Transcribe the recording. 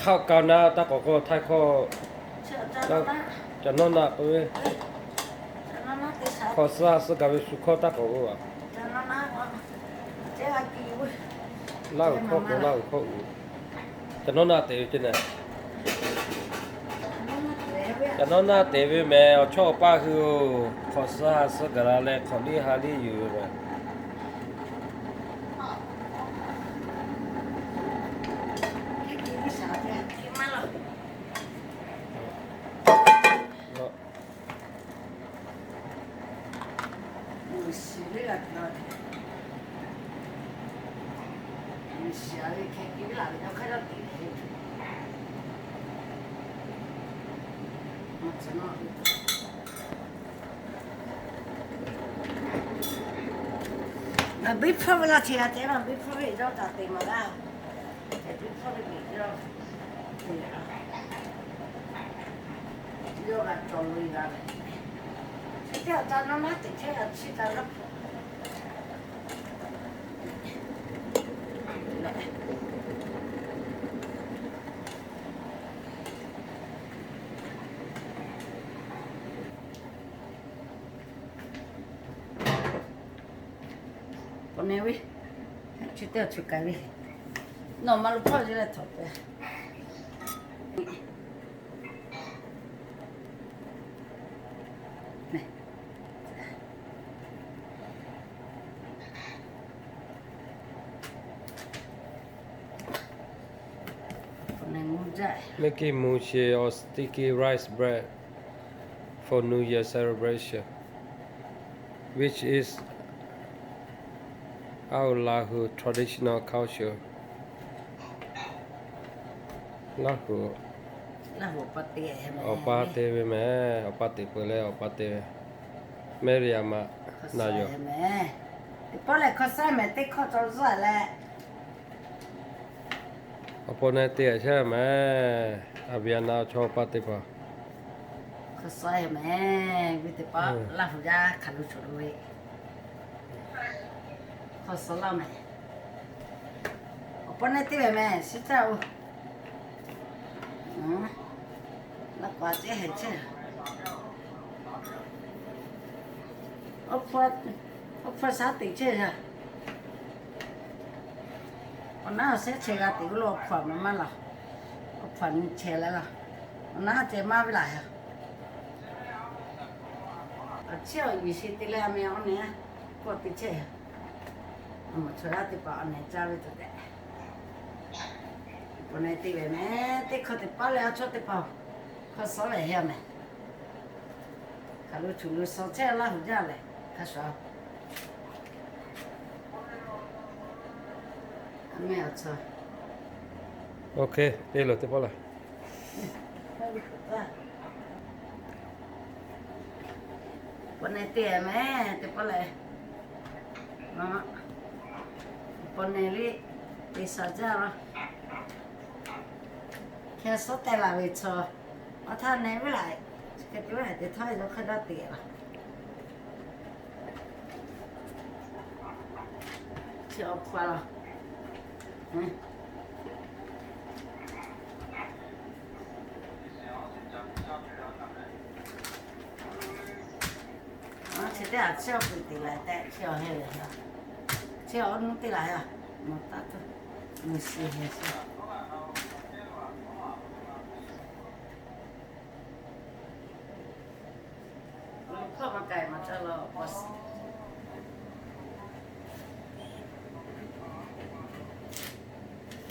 Hk'aˆ ka na taˇ k'awꞈ k'oˆ htaiˇ hkawˇ, ca nawˉ naˆ k'oˆ ve, hk'awꞈ suh ha suh gaˬ ve shu hkawˇ taˇ k'awꞈ k'oˆ a. Laˇ huˍ hkawˇ k'o, Laˇ huˍ hkawˇ uiˍ. Ca nawˉ naˆ teꞈ ve ceˇ na. Ca nawˉ naˆ teꞈ ve mehˍ, awˬ chawˇ awˬ paˇ hui oˬ, hk'awꞈ suh ha suh gaˬ la leh hk'awꞈ liˇ ha liˇ yuˬ ve mehˍ. Ngaˬ biˇ hpfuhˇ ve laˇ chi g'a te, ngaˬ biˇ hpfuhˇ ve yawˇ taˍ te maˍ laˇ. Biˇ hpfuhˇ ve yawˇ, yawˇ g'a cawˬ lo g'a ve. Chi teˇ htaꞈ ca nawˉ naˆ teꞈ chehˇ g'a chi ca laˇ hpfuhˇ. Pon ne ve, chi teˇ htaꞈ chu k'ai ve, nawˬ ma lo hpawˇ ce leh htawnˍ pehˍ. Making moon shaped or sticky rice bread for New Year celebration, which is our Lahu traditional culture. Laˇ huˍ awˬ pa te ve mehˍ, awˬ pa te peuˬ leh awˬ pa te ve. Mehˇ ve a ma na yoˬ. Teˇ pawˆ lehˬ hkawˇ suh mehˍ, teˇ hkawˇ cawˬ zuhˇ leh. Awˬ pon ne te a chehˇ mehˍ, a viˬ a na chaw awˬ pa teˇ hpaˍ. Hkawˇ suh mehˍ, ve teˇ pawˆ Laˇ huˍ yaˇ hk'aˬ lo choˬ lo ve. Hkawˇ suh laˇ mehˍ. Awˬ pon ne te ve mehˍ, shiˉ caˇ oˬ. Laˇ k'aꞈ cehˇ hehˍ chehˇ. Awˬ hpfuhˇ shaˉ teꞈ chehˇ yaˇ. Awˬ naˉ awˬ shehˉ chehˇ g'a teꞈ lo awˬ hpfuhˇ maˇ maˇ laˬ. Awˬ hpfuhˇ nyi chehˇ leh laˬ. Awˬ naˉ ceh maˇ ve laˬ yaˇ. Awˬ chiˉ awˬ yiˬ shi te leh a meh awˬ nehˬ k'awꞈ te chehˇ yaˇ. Awˬ moˍ chaw yaˇ teˇ hpaˍ awˬ nehˬ caˇ ve tuˬ tehꞈ. Awˬ pon ne te ve mehˍ, teˇ hkawˇ teˇ paˉ leh a chaw teˇ hpaˍ hkawˇ suh ve heˆ a mehˍ. Hk'aˬ lo choˬ lo suh chehˇ Laˇ huˍ jaˇ lehˬ hk'a shuˍ. A meh awˬ tcuh. Ok, te loˬ teˇ pawˆ lehˬ. Pon ne te mehˍ teˇ pawˆ lehˬ. Pon ne liˇ te sha jaˇ laˇ. Hk'e suhˉ teh laˬ ve chaw, awˬ htaˇ ne ve laˬ, hk'e te ve laˬ te htawˇ yawˇ hk'aˇ daˇ te laˬ. Chi awˬ hpaw laˬ. Chi teˇ g'aˇ chi awˬ pui te leh tehꞈ chi awˬ heh leh, chi awˬ nuˇ teˇ g'aˇ yaˇ, mawˬ taˇ tuˬ, mawˬ shiˍ heh shiˍ. Hkawˇ maˇ k'ai maˇ caˇ law, awˬ pa